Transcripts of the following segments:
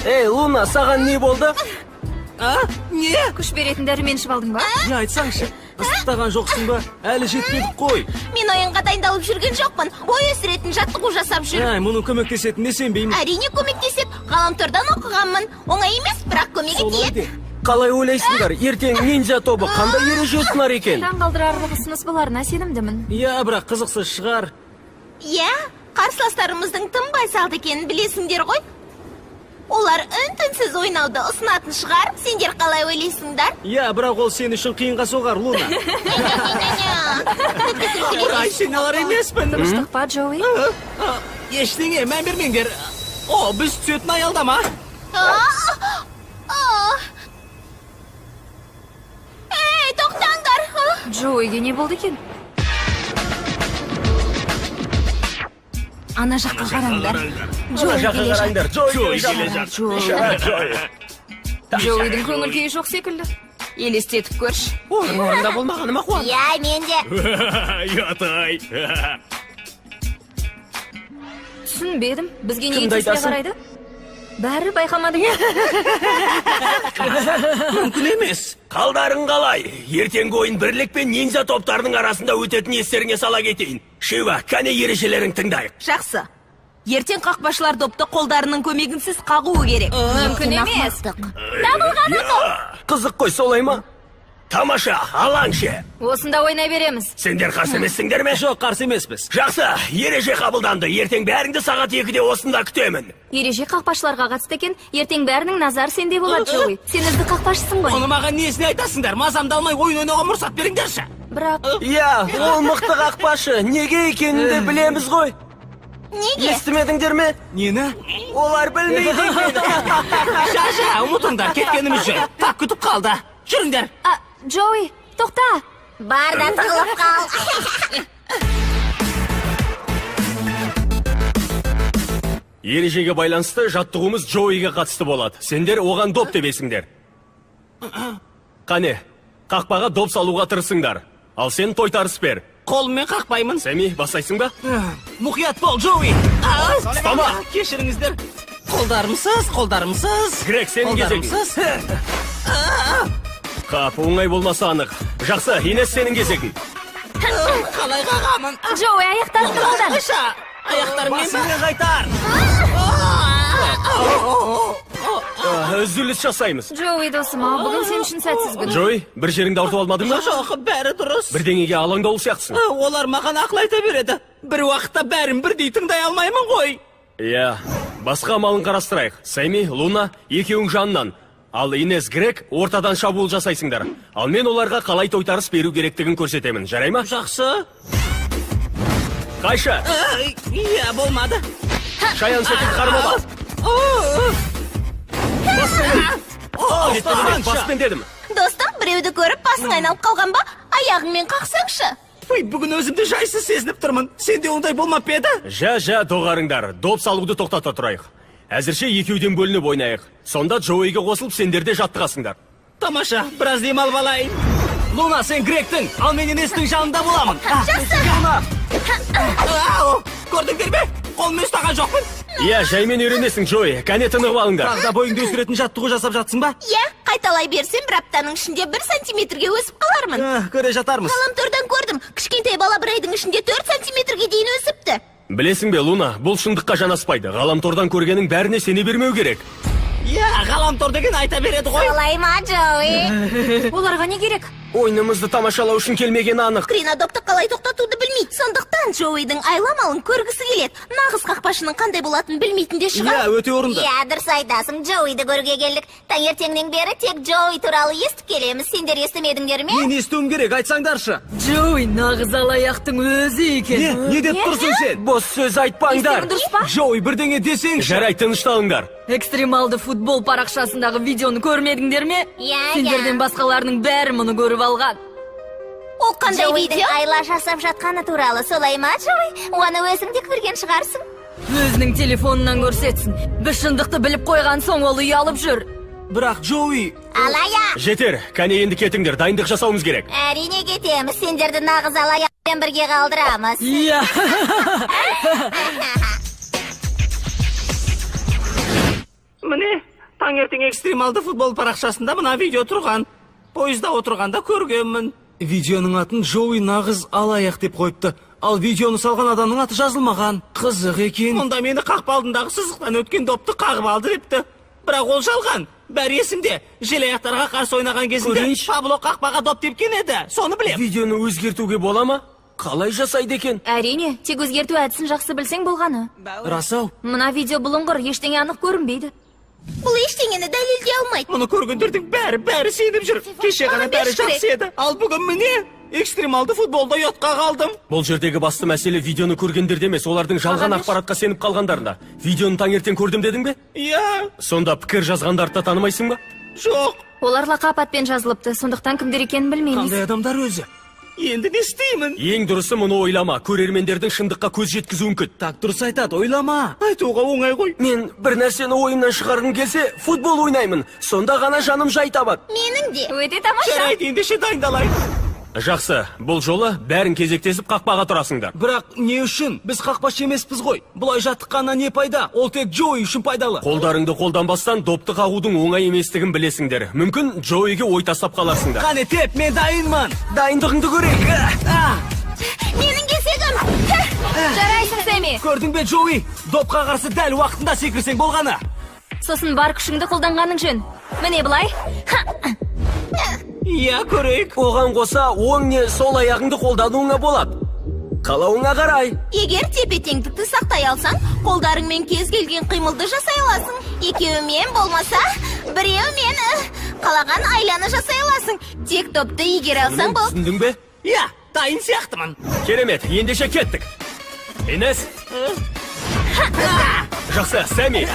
Ей, Луна, саған не болды? А? Не? Күш беретін дәрумен ішіп алдың ба? Не айтсаңшы, ыстықтаған жоқсың ба? Әлі жетпедік қой. Мен ойынға дайындалып жүрген жоқпын. Бой өсіретін жаттығу жасап жүр. Әй, мұның көмектесетініне сенбеймін. Әрине көмектеседі. Ғаламтордан оқығанмын. Оңай емес, бірақ көмегі тиеді. Қалай ойлайсыңдар, ертең ниндзя тобы қандай ереже ұсынар екен? Таң қалдырарлық ұсыныс боларына сенімдімін. Иә, бірақ қызықсыз шығар. Иә, қарсыластарымыздың тым байсалды екенін білесіңдер ғой. Олар үн-түнсіз ойнауды ұсынатын шығар. Сендер қалай ойлайсыңдар? Иә, бірақ ол сен үшін қиынға соғар, Луна. Ай, сен алар емеспін. Тыныштық па, Джоуи? Ештеңе, мән бермеңдер. О, біз түсетін аялдама. Ей, тоқтаңдар. Джоуиге не болды екен? Ана жаққа қараңдар. Ана жаққа қараңдар. Джоуи келе жатыр. Джоуидің көңіл күйі жоқ секілді. Елестетіп көрші. Оның орнында болмағаныма қуандым. Иә, мен де. Ұят-ай. Түсінбедім. Бізге неге Кімді тесіле айтасың? қарайды? Бәрі байқамады. Мүмкін емес. Қалдарың қалай? Ертеңгі ойын бірлік пен ниндзя топтарының арасында өтетін естеріңе сала кетейін. Шива, кәне ережелерін тыңдайық. Жақсы. Ертең қақпашылар допты қолдарының көмегінсіз қағуы керек. Мүмкін емес. Табылған ақыл. Қызық қой, солай ма? Тамаша, алаң ше. Осында ойнай береміз. Сендер қарсы емессіңдер ме? Жоқ, қарсы емеспіз. Жақсы, ереже қабылданды. Ертең бәріңді сағат 2-де осында күтемін. Ереже қақпашыларға қатысты екен. Ертең бәрінің назары сенде болады, Джоуи. Сен үздік қақпашысың ғой. Оны маған несіне айтасыңдар? Мазамды алмай ойын ойнауға мұрсат беріңдерші. Бірақ Иә, ол мықты қақпашы. Неге екенін де білеміз ғой. Неге? Естімедіңдер ме? Нені? Олар білмейді екен. Жа-жа, ұмытыңдар, кеткеніміз жөн. Тап күтіп қалды. Жүріңдер. Джоуи, тоқта. Бар да тығылып қал. Ережеге байланысты жаттығуымыз Джоуиге қатысты болады. Сендер оған доп тебесіңдер. Қане, қақпаға доп салуға тырысыңдар. Ал сен тойтарыс бер. Қолыммен қақпаймын. Сәми, бастайсың ба? Мұқият бол, Джоуи. Ұстама! Кешіріңіздер. Қолдарымсыз, қолдарымсыз. Грег, сенің кезегің. Қолдарымсыз. Қап, оңай болмаса анық. Жақсы, Инес, сенің кезегің. Қалай қағамын? Джоуи, аяқтарыңды қолдан. Қыша, аяқтарыммен Басыңмен қайтар. Үзіліс жасаймыз. Джоуи, досым, ау, бүгін сен үшін сәтсіз күн. Джоуи, бір жеріңді ауыртып алмадың ба? Жоқ, бәрі дұрыс. Бірдеңеге алаңдаулы сияқтысың. Олар маған ақыл айта береді. Бір уақытта бәрін бірдей тыңдай алмаймын ғой. Иә, басқа амалын қарастырайық. Сәми, Луна, екеуің жанынан. Ал Инес, Грег ортадан шабуыл жасайсыңдар. Ал мен оларға қалай тойтарыс беру керектігін көрсетемін. Жарай ма? Жақсы. Қайшы. Иә, болмады. Шаян секілді қармама. Баспен дедім. Достым, біреуді көріп басың айналып қалған ба? Аяғыңмен қақсаңшы. Ой, бүгін өзімді жайсыз сезініп тұрмын. Сенде ондай болмап па еді? Жа-жа, доғарыңдар. Доп салуды тоқтата тұрайық. Әзірше екеуден бөлініп ойнайық. Сонда Джоуиге қосылып сендер де жаттығасыңдар. Тамаша, біраз демалып алайын. Луна, сен Грегтің, ал мен Инестің жанында боламын. Жақсы. Луна. Көрдіңдер ме? Қолыммен ұстаған жоқпын. Иә, жаймен үйренесің, Джоуи. Кәне тынығып алыңдар. Тағы да бойыңды өсіретін жаттығу жасап жатсың ба? Иә, қайталай берсем бір аптаның ішінде 1 сантиметрге өсіп қалармын. Көре жатармыз. Ғаламтордан көрдім. Кішкентай бала бір айдың ішінде 4 сантиметрге дейін өсіпті. Білесің бе, Луна, бұл шындыққа жанаспайды. Ғаламтордан көргенің бәріне сене бермеу керек. Иә, ғаламтор деген айта береді ғой. Солай ма, Джоуи? Оларға не керек? Ойынымызды тамашалау үшін келмеген анық. Крина допты қалай тоқтатуды білмейді. Сондықтан Джоуидің айламалын көргісі келеді. Нағыз қақпашының қандай болатынын білмейтін де шығар. Иә, өте орынды. Иә, дұрыс айтасың. Джоуиді көруге келдік. Таңертеңнен бері тек Джоуи туралы естіп келеміз. Сендер естімедіңдер ме? Мен естуім керек, айтсаңдаршы. Джоуи нағыз алаяқтың өзі екен. Не деп тұрсың сен? Бос сөз айтпаңдар. Естуің дұрыс па? Джоуи, бірдеңе десеңші. Жарай, тынышталыңдар. Экстремалды футбол парақшасындағы видеоны көрмедіңдер ме? Иә, Сендерден басқаларының бәрі мұны көріп алған. Ол қандай Джоуидің видео? айла жасап жатқаны туралы, солай ма, Джоуи? Оны өзің де көрген шығарсың. Өзінің телефонынан көрсетсін. Біз шындықты біліп қойған соң ол ұялып жүр. Бірақ Джоуи. Алаяқ! Жетер, кәне енді кетіңдер, дайындық жасауымыз керек. Әрине кетеміз, сендерді нағыз алаяқпен бірге қалдырамыз. Иә. Міне, таңертең экстремалды футбол парақшасында мына видео тұрған. Пойызда отырғанда көргенмін. Видеоның атын Джоуи нағыз алаяқ деп қойыпты. Ал видеоны салған адамның аты жазылмаған. Қызық екен. Онда мені қақпа алдындағы сызықтан өткен допты қағып алды депті. Бірақ ол жалған. Бәрі есімде. Желаяқтарға қарсы ойнаған кезінде Көрейінші. Пабло қақпаға доп тепкен еді. Соны білем. Видеоны өзгертуге бола ма? Қалай жасайды екен? Әрине, тек өзгерту әдісін жақсы білсең болғаны. Рас-ау. Мына видео бұлыңғыр, ештеңе анық көрінбейді. Бұл ештеңені дәлелдей алмайды. Мұны көргендердің бәрі сеніп жүр. Кеше ғана бәрі жақсы еді. Ал бүгін міне экстремалды футболда ұятқа қалдым. Бұл жердегі басты мәселе видеоны көргендерде емес, олардың жалған ақпаратқа сеніп қалғандарында. Видеоны таңертең көрдім дедің бе? Иә. Сонда пікір жазғандарды да танымайсың ба? Жоқ. Олар лақап атпен жазылыпты, сондықтан кімдер екенін білмейміз. Қандай адамдар өзі? Енді не істеймін? Ең дұрысы мұны ойлама, көрермендердің шындыққа көз жеткізуін күт. Так дұрыс айтады, ойлама. Айтуға оңай ғой. Мен бір нәрсені ойымнан шығарғым келсе, футбол ойнаймын. Сонда ғана жаным жай табады. Менің де. Өте тамаша. Жарайды, ендеше дайындалайық. Жақсы, бұл жолы бәрін кезектесіп қақпаға тұрасыңдар. Бірақ не үшін? Біз қақпашы емеспіз ғой. Бұлай жаттыққаннан не пайда? Ол тек Джоуи үшін пайдалы. Қолдарыңды қолданбастан допты қағудың оңай еместігін білесіңдер. Мүмкін Джоуиге ой тастап қаларсыңдар. Қане теп, мен дайынмын. Дайындығыңды көрейік. Менің кезегім. Жарайсың, Сэмми. Көрдің бе, Джоуи? Допқа қарсы дәл уақытында секірсең болғаны. Сосын бар күшіңді қолданғаның жөн. Міне былай. Иә, көрейік. Оған қоса оң не сол аяғыңды қолдануыңа болады. Қалауыңа қарай. Егер тепе-теңдікті сақтай алсаң, қолдарыңмен кез келген қимылды жасай аласың. Екеуімен болмаса, біреумен қалаған айланы жасай аласың. Тек допты игере алсаң бол. Түсіндің бе? Иә, дайын сияқтымын. Керемет, ендеше кеттік. Инес. Жақсы, Сэмми.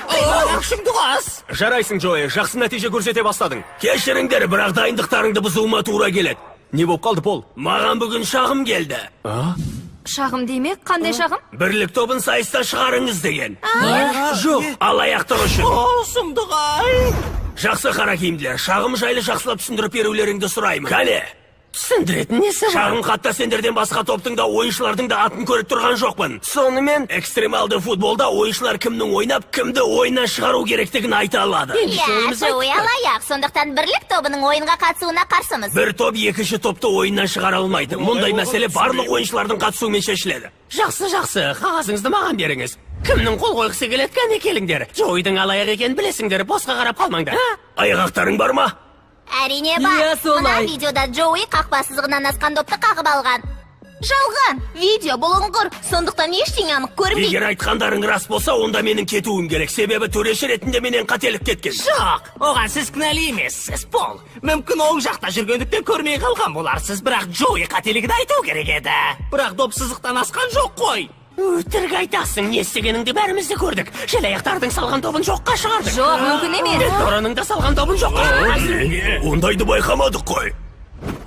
Күшіңді қос. Жарайсың, Джои, жақсы нәтиже көрсете бастадың. Кешіріңдер, бірақ дайындықтарыңды бұзуыма тура келеді. Не болып қалды, Пол? Маған бүгін шағым келді. Шағым демек, қандай шағым? Бірлік тобын сайыстан шығарыңыз деген. Жоқ. Алаяқтық үшін. О, сұмдық ай. Жақсы, қара киімділер, шағым жайлы жақсылап түсіндіріп берулеріңді сұраймын. Кәне? Түсіндіретін несі бар? Шағым хатта сендерден басқа топтың да ойыншылардың да атын көріп тұрған жоқпын. Сонымен экстремалды футболда ойыншылар кімнің ойнап, кімді ойыннан шығару керектігін айта алады. Иә, Джоуи алаяқ, сондықтан бірлік тобының ойынға қатысуына қарсымыз. Бір топ екінші топты ойыннан шығара алмайды. Мұндай мәселе барлық ойыншылардың қатысуымен шешіледі. Жақсы, жақсы, қағазыңызды маған беріңіз. Кімнің қол қойғысы келеді, кәне келіңдер. Джоуидің алаяқ екенін білесіңдер, босқа қарап қалмаңдар. Айғақтарың бар ма? Әрине бар. Иә, солай. Мына видеода Джоуи қақпа сызығынан асқан допты қағып алған. Жалған. Видео бұлыңғыр, сондықтан ештеңе анық көрінбейді. Егер айтқандарың рас болса, онда менің кетуім керек. Себебі төреші ретінде менен қателік кеткен. Жоқ, оған сіз кінәлі емессіз, Пол. Мүмкін оң жақта жүргендіктен көрмей қалған боларсыз, бірақ Джоуи қателігін айту керек еді. Бірақ доп сызықтан асқан жоқ қой. Өтірік айтасың, не істегеніңді бәріміз де көрдік. Желаяқтардың салған добын жоққа шығардың. Жоқ, мүмкін емес. Дораның да салған добын жоққа шығардың. Ондайды байқамадық қой.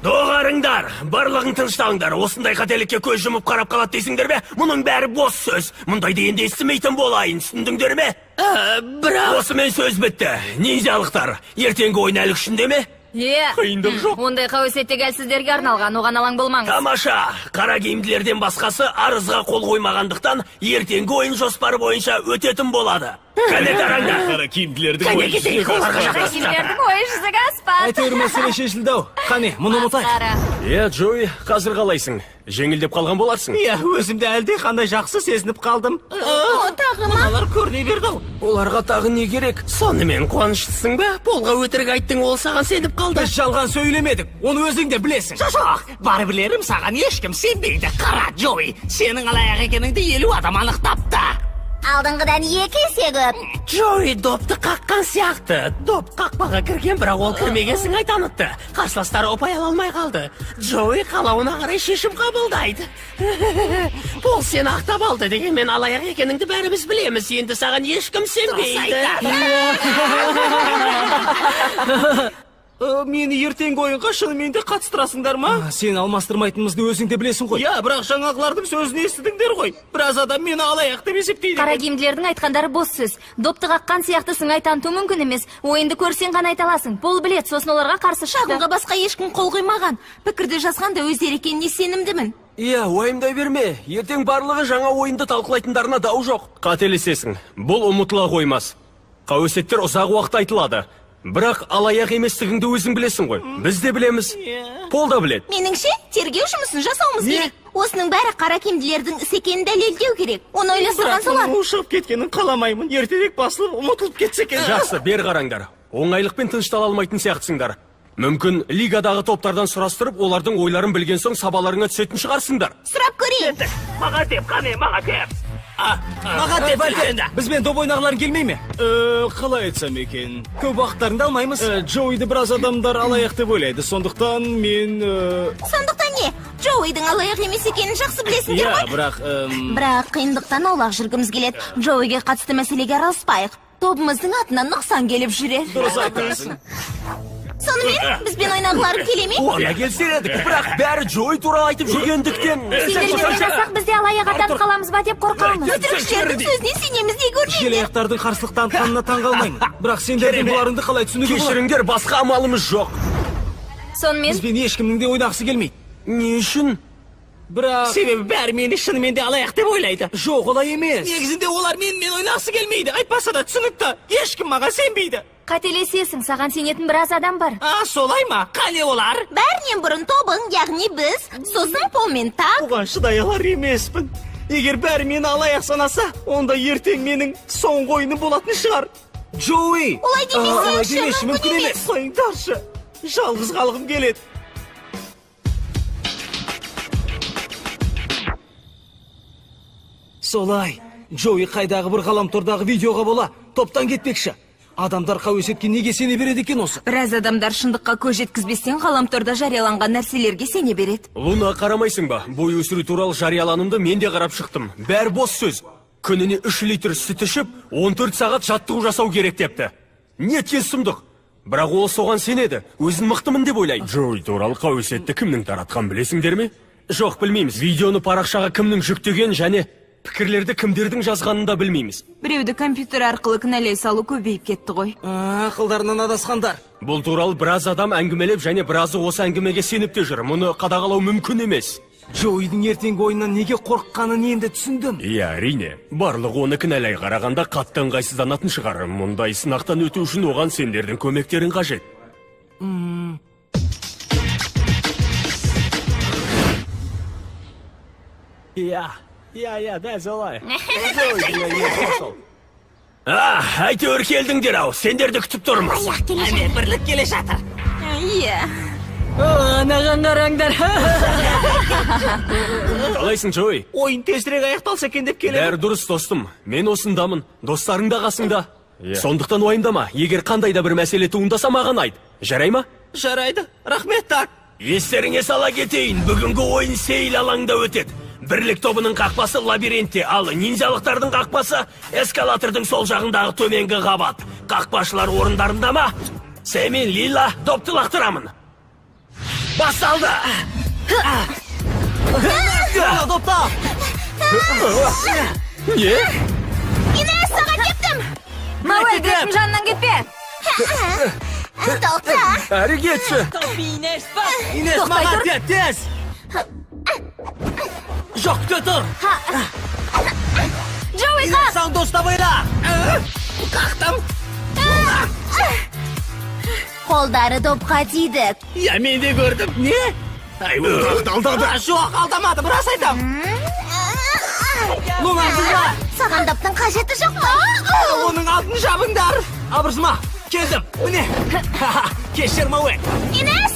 Доғарыңдар, барлығың тынышталыңдар. Осындай қателікке көз жұмып қарап қалады дейсіңдер ме? Мұның бәрі бос сөз. Мұндайды енді естімейтін болайын, түсіндіңдер ме? Бірақ осымен сөз бітті. Ниндзялықтар, ертеңгі ойын әлі күшінде ме? Е, Қиындық жоқ. Ондай қауесет тек әлсіздерге арналған, оған алаң болмаңыз. Тамаша, қара киімділерден басқасы арызға қол қоймағандықтан ертеңгі ойын жоспары бойынша өтетін болады. Кәне тараңдар. Қара киімділердің Кәне ойын кетейік, жүзеге оларға аспады. жақтасып жатыр. Киімдердің ойы жүзеге аспады. Әйтеуір мәселе шешілді ау. Қане, мұны ұмытайық. Масқара. Е, Джои, қазір қалайсың? Жеңілдеп қалған боларсың. Иә, өзімді әлде қандай жақсы сезініп қалдым. О, тағы ма? Мыналар көріне берді ау. Оларға тағы не керек? Сонымен қуаныштысың ба? Полға өтірік айттың, ол саған сеніп қалды. Біз жалған сөйлемедік, оны өзің де білесің. Жоқ, бар білерім саған ешкім сенбейді. Қара, Джои, сенің алаяқ екеніңді 50 адам анықтапты. Алдыңғыдан 2 есе көп. Джои допты қаққан сияқты. Доп қақпаға кірген, бірақ ол кірмеген сыңай танытты. Қарсыластары ұпай ала алмай қалды. Джои қалауына қарай шешім қабылдайды. Пол сені ақтап алды дегенмен алаяқ екеніңді бәріміз білеміз. Енді саған ешкім сенбейді. Мені ертеңгі ойынға шынымен де қатыстырасыңдар ма? Сен алмастырмайтынымызды өзің де білесің ғой. Иә, бірақ жаңағылардың сөзін естідіңдер ғой. Біраз адам мені алаяқ деп есептейді. Қара киімділердің айтқандары бос сөз. Допты қаққан сияқты сыңай таныту мүмкін емес. Ойынды көрсең ғана айта аласың. Пол білет, сосын оларға қарсы шықты. Шағымға басқа ешкім қол қоймаған. Пікірді жазған да өздері екеніне сенімдімін. Иә, уайымдай берме. Ертең барлығы жаңа ойынды талқылайтындарына дау жоқ. Қателесесің. Бұл ұмытыла қоймас. Қауесеттер ұзақ уақыт айтылады. Бірақ алаяқ еместігіңді өзің білесің ғой. Біз де білеміз. Пол да біледі. Меніңше, тергеу жұмысын жасауымыз керек. Осының бәрі қара киімділердің іс екенін дәлелдеу керек. Оны ойластырған солар. Бірақ мұның шығып кеткенін қаламаймын. Ертерек басылып, ұмытылып кетсе екен. Жақсы, бері қараңдар. Оңайлықпен тыныштала алмайтын сияқтысыңдар. Мүмкін лигадағы топтардан сұрастырып, олардың ойларын білген соң сабаларыңа түсетін шығарсыңдар. Сұрап көрейін. Маған деп, қане, маған деп. Маған деп әлгенді. Бізбен доп ойнағыларың келмей ме? Қалай айтсам екен? Көп уақыттарыңды алмаймыз. Джоуиді біраз адамдар алаяқ деп ойлайды. Сондықтан мен... Сондықтан не? Джоуидің алаяқ емес екенін жақсы білесіңдер ғой? Иә, бірақ... Бірақ қиындықтан аулақ жүргіміз келеді. Джоуиге қатысты мәселеге араласпайық. Тобымыздың атынан нұқсан келіп жүрер. Дұрыс айтасың. Сонымен, бізбен ойнағыларың келе ме? Оя келсер едік, бірақ бәрі Джоуи туралы айтып жүргендіктен. Сендермен ойнасақ, біз де алаяқ атанып қаламыз ба деп қорқамыз. Өтірікшілердің сөзіне сенеміз дей көрмеңдер. Желаяқтардың қарсылық танытқанына таң қалмаймын. Бірақ сендердің бұларыңды қалай түсінуге болады? Кешіріңдер, басқа амалымыз жоқ. Сонымен? Бізбен ешкімнің де ойнағысы келмейді. Не үшін? Бірақ... Себебі бәрі мені шынымен де алаяқ деп ойлайды. Жоқ, олай емес. Негізінде олар менімен ойнағысы келмейді. Айтпаса да түсінікті. Ешкім маған сенбейді. Қателесесің, саған сенетін біраз адам бар. А, солай ма? Қане олар? Бәрінен бұрын тобың, яғни біз, сосын Пол мен Так. Оған шыдай алар емеспін. Егер бәрі мені алаяқ санаса, онда ертең менің соңғы ойыным болатын шығар. Джоуи! Олай демесеңші, мүмкін емес. Қойыңдаршы, жалғыз қалғым келеді. Солай, Джоуи қайдағы бір ғаламтордағы видеоға бола топтан кетпекші. Адамдар қауесетке неге сене береді екен осы? Біраз адамдар шындыққа көз жеткізбестен ғаламторда жарияланған нәрселерге сене береді. Луна, қарамайсың ба? Бой өсіру туралы жарияланымды мен де қарап шықтым. Бәрі бос сөз. Күніне 3 литр сүт ішіп, 14 сағат жаттығу жасау керек депті. Неткен сұмдық. Бірақ ол соған сенеді. Өзін мықтымын деп ойлайды. Джоуи туралы қауесетті кімнің таратқан білесіңдер ме? Жоқ, білмейміз. Видеоны парақшаға кімнің жүктеген және пікірлерді кімдердің жазғанын да білмейміз. Біреуді компьютер арқылы кінәлай салу көбейіп кетті ғой. Ақылдарынан адасқандар. Бұл туралы біраз адам әңгімелеп және біразы осы әңгімеге сеніп те жүр. Мұны қадағалау мүмкін емес. Джоуидің ертеңгі ойыннан неге қорыққанын енді түсіндім. Иә, әрине. Барлығы оны кінәлай қарағанда қатты ыңғайсызданатын шығар. Мұндай сынақтан өту үшін оған сендердің көмектерің қажет. Иә. Иә, дәл солай. Әйтеуір келдіңдер ау, сендерді күтіп тұрмыз. Әне, бірлік келе жатыр. Иә. Анаған қараңдар. Қалайсың, Джоуи? Ойын тезірек аяқталса екен деп келемін. Бәрі дұрыс, достым. Мен осындамын, достарың да қасыңда. Сондықтан уайымдама, егер қандай да бір мәселе туындаса маған айт. Жарай ма? Жарайды, рахмет, Так. Естеріңе сала кетейін, бүгінгі ойын сейіл алаңда өтеді. Бірлік тобының қақпасы лабиринтте, ал ниндзялықтардың қақпасы эскалатордың сол жағындағы төменгі қабат. Қақпашылар орындарында ма? Сэмми, Лила, допты лақтырамын. Басталды! Допты! Не? Инес, саған кеттім! Мауэль, Гректің жанынан кетпе! Тоқта! Әрі кетші! Инес, маған теп, тез! Жоқ, күте тұр! Джоуи, қақ! Саған дос табайла! Қақтым! Қолдары допқа тиді. Иә, мен де көрдім. Не? Ай, алдады. Жоқ, алдамады, біраз айтам. Луна, абыржыма! Саған доптың қажеті жоқ қой. Оның алдын жабыңдар. Абыржыма, келдім, міне. Кешір, Мауэль. Инес!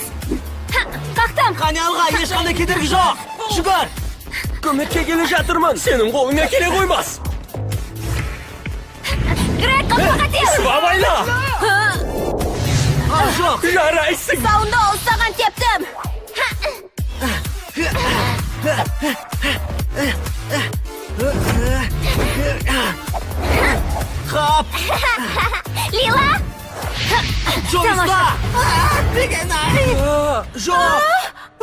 Қақтым! Қане алға, ешқандай кедергі жоқ. Жүгір! Көмекке келе жатырмын. Сенің қолыңа келе қоймас. Грег, қақпаға теп! Абайла! Ал жоқ! Жарайсың! Саундол, саған тептім! Қап! Лила! Джоуи, ұста! Деген ай! Жоқ!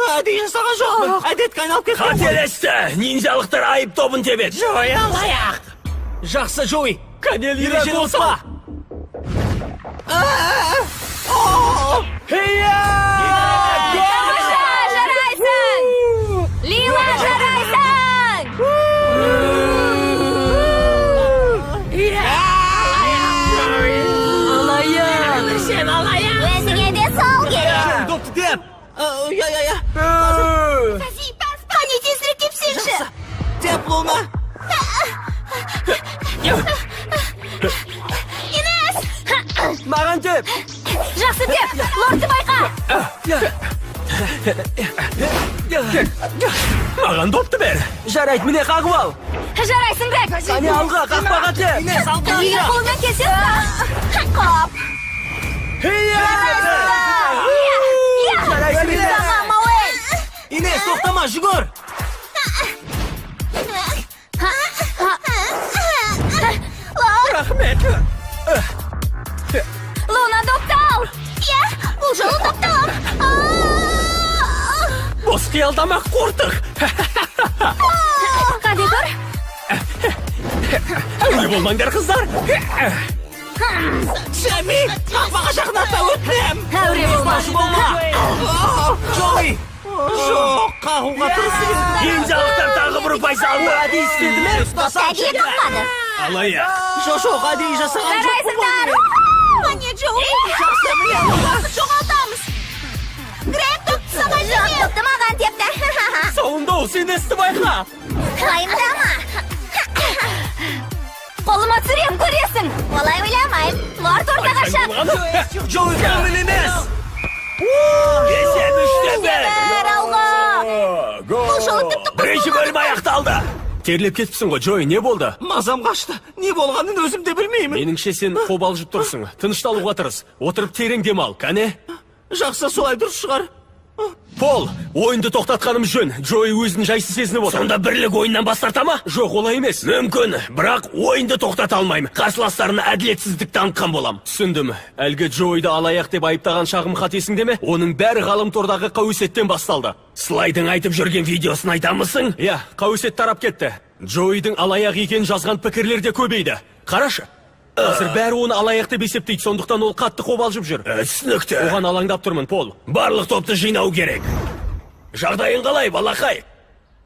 Әдейі жасаған жоқпын. Әдетке айналып кеткен ғой. Қателесті! Ниндзялықтар айып тобын тебеді. Джоуи, алаяқ! Жақсы, Джоуи. Кәне, Лила, Ережені гол ұмытпа. Тамаша, жарайсың! Лила, жарайсың! Алаяқ! Сен алаяқ! Өзіңе де сол керек. Допты теп! Я, я, я. Қане, тезірек тепсеңші. Теп, Луна. Инес! Маған теп! Жақсы теп! Лордты байқа! Маған допты бер. Жарайды, міне қағып ал! Жарайсың, Грег! Қане, алға, қақпаға теп! Инес, алға. Егер қолыңнан келсе, ұста! Қап. Жарайсың, Инес! Саған, Мауэль. Инес, тоқтама, жүгір. Лорд, Рахмет! Луна, допты ал! иә, бұл жолы допты алам. Бос қиялдама, қортық. Қане тұр? Әуре болмаңдар, қыздар. Сәми, қақпаға жақындатпа, өтінем. Әуре болма! Ұстаушы болма. Джоуи. Жоқ, қағуға тырысып едім. Ниндзялықтар тағы бір ұпай салды. Әдейі істеді ме? Ұстасам Әдейі қақпады. Алаяқ. Жоқ, жоқ, әдейі жасаған жоқпын ғой Жарайсыңдар! мен. Қане, Джоуи. Жақсы, міне, Луна. Уақыт жоғалтамыз. Грег, допты саған Жоқ, жібер. допты маған тепті. Сауындау, сен есті байқа! Уайымдама. Қолыма түсірем, көресің! Олай ойламаймын. Лорд, ортаға шық! Джоуи, қолмен емес. Есеп 3-1. Бір алға. Бұл жолы тіпті Бірінші бөлім аяқталды. Терлеп кетіпсің ғой, Джоуи, не болды? Мазам қашты. Не болғанын өзім де білмеймін. Меніңше сен қобалжып тұрсың. Тынышталуға тырыс. Отырып терең дем ал. Кәне? Жақсы, солай дұрыс шығар. Пол, ойынды тоқтатқаным жөн. Джоуи өзін жайсыз сезініп отыр. Сонда бірлік ойыннан бас тарта ма? Жоқ, олай емес. Мүмкін, бірақ ойынды тоқтата алмаймын. Қарсыластарына әділетсіздік танытқан болам. Түсіндім. Әлгі Джоуиді алаяқ деп айыптаған шағым хат есіңде ме? Оның бәрі ғаламтордағы қауесеттен басталды. Слайдың айтып жүрген видеосын айтамысың? Иә, қауесет тарап кетті. Джоуидің алаяқ екенін жазған пікірлер де көбейді. Қарашы. Қазір бәрі оны алаяқ деп есептейді, сондықтан ол қатты қобалжып жүр. Түсінікті. Оған алаңдап тұрмын, Пол. Барлық топты жинау керек. Жағдайың қалай, балақай?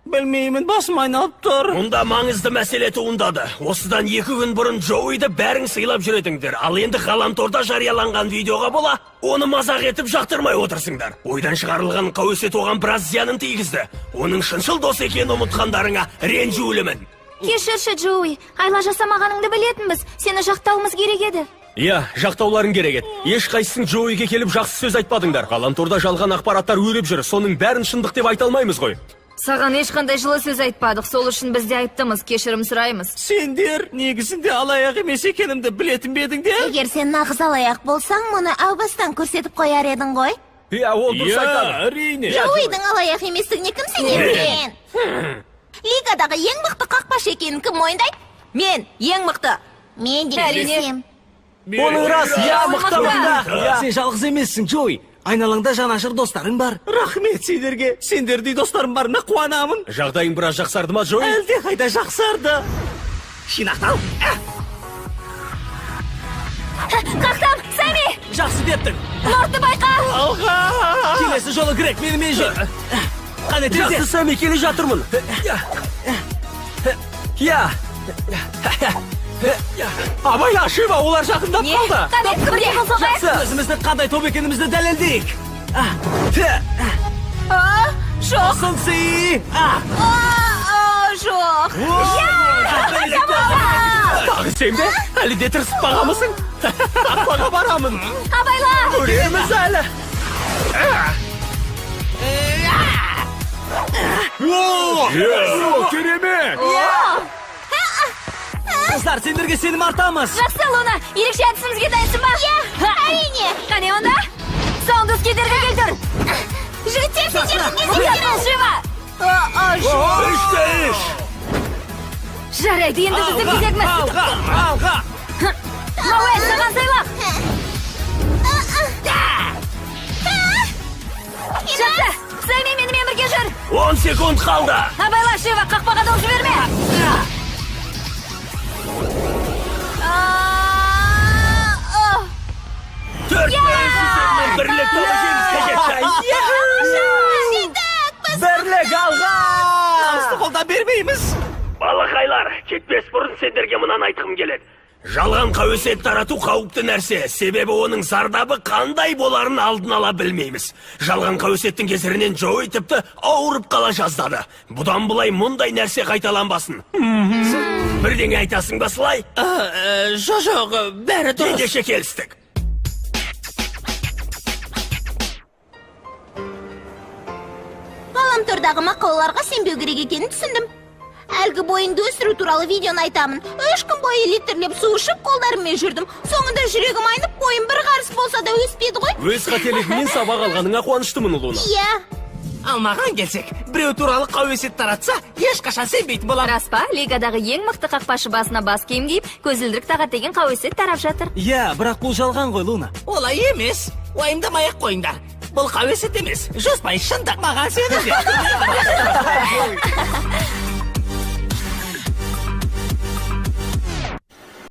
Білмеймін, басым айналып тұр. Мұнда маңызды мәселе туындады. Осыдан 2 күн бұрын Джоуиді бәрің сыйлап жүретіңдер. Ал енді ғаламторда жарияланған видеоға бола, оны мазақ етіп жақтырмай отырсыңдар. Ойдан шығарылған қауесет оған біраз зиянын тигізді. Оның шыншыл дос екенін ұмытқандарыңа ренжулімін. Кешірші, Джоуи, айла жасамағаныңды білетінбіз. Сені жақтауымыз керек еді. Иә, жақтауларың керек еді. Ешқайсың Джоуиге келіп жақсы сөз айтпадыңдар. Ғаламторда жалған ақпараттар өріп жүр. Соның бәрін шындық деп айта алмаймыз ғой. Саған ешқандай жылы сөз айтпадық. Сол үшін біз де айыптымыз, кешірім сұраймыз. Сендер негізінде алаяқ емес екенімді білетін бе едіңдер? Егер сен нағыз алаяқ болсаң, мұны әу бастан көрсетіп қояр едің ғой. Иә, ол дұрыс айтады. әрине. Джоуидің алаяқ еместігіне кім сенеді? Лигадағы ең мықты қақпашы екенін кім мойындайды? Мен, ең мықты. Мен де Әрине. келісемін. Оның рас, иә, мықты, мықты. Иә. Сен жалғыз емессің, Джоуи. Айналаңда жанашыр достарың бар. Рахмет сендерге. Сендердей достарым барына қуанамын. Жағдайың біраз жақсарды ма, Джоуи? Әлде қайда жақсарды. Жинақтал. Қақтам, Сәми! Жақсы дептің. Лордты байқа! Алға! Келесі жолы Грег менімен жүр. Қане Жақсы, тездет. Сәми, келе жатырмын. Иә. Абайла, Шива, олар жақындап Не? қалды. Қане, бірге қол соғайық! Жақсы. Өзіміздің қандай топ екенімізді дәлелдейік. Жоқ. Сынси! Жоқ. Тағы сен бе? Әлі де тырысып бағамысың? Қақпаға барамын. Абайла! Көреміз әлі. О, керемет! Қыздар, сендерге сенім артамыз. Жақсы, Луна, ерекше әдісімізге дайынсың ба? Иә, әрине. Қане онда? Саундус кедергі келтір! Жігіттер, сендердің Мұқият бол, Шива! 3-3. Жарайды, енді біздің кезегіміз. Алға, алға. Мауэль, саған сыйлық! Жақсы, Сэмми, менімен бірге жүр. 10 секунд қалды. Абайла, Шева, қақпаға доп жіберме. 4-1 есебімен Бірлік тобы жеңіске жетті. Бірлік, алға! Намысты қолдан бермейміз. Балақайлар, кетпес бұрын сендерге мынаны айтқым келеді. Жалған қауесет тарату қауіпті нәрсе, себебі оның зардабы қандай боларын алдын ала білмейміз. Жалған қауесеттің кесірінен Джоуи тіпті ауырып қала жаздады. Бұдан былай мұндай нәрсе қайталанбасын. Бірдеңе айтасың ба, Слай? Жоқ, бәрі дұрыс. Ендеше келістік. Ғаламтордағы мақалаларға сенбеу керек екенін түсіндім. Әлгі бойыңды өсіру туралы видеоны айтамын. 3 күн бойы литрлеп су ішіп, қолдарыммен жүрдім. Соңында жүрегім айнып, бойым бір қарыс болса да өспеді ғой. Өз қателігіңнен сабақ алғаныңа қуаныштымын, Луна. Иә. Ал маған келсек, біреу туралы қауесет таратса, ешқашан сенбейтін боламын. Рас па, лигадағы ең мықты қақпашы басына бас киім киіп, көзілдірік тағады деген қауесет тарап жатыр. Иә, бірақ бұл жалған ғой, Луна. Олай емес. Уайымдамай ақ қойыңдар. Бұл қауесет емес. 100% шындық, маған сеніңдер.